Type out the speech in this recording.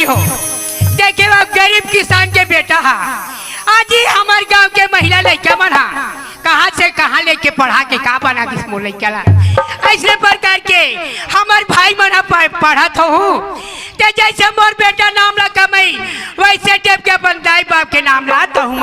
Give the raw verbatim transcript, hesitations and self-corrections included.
हो। देखे, वो गरीब किसान के बेटा हा। आज ही हमर गांव के महिला लइका मन हा कहां से कहां लेके पढ़ा के का बना दिस मोर लइका ला। अइसने प्रकार के हमर भाई मन हा प-, पढ़त हो। ते जइसे मोर बेटा नाम ला कमई, वइसे टेप के अपन दाई बाप के नाम ला तो हूं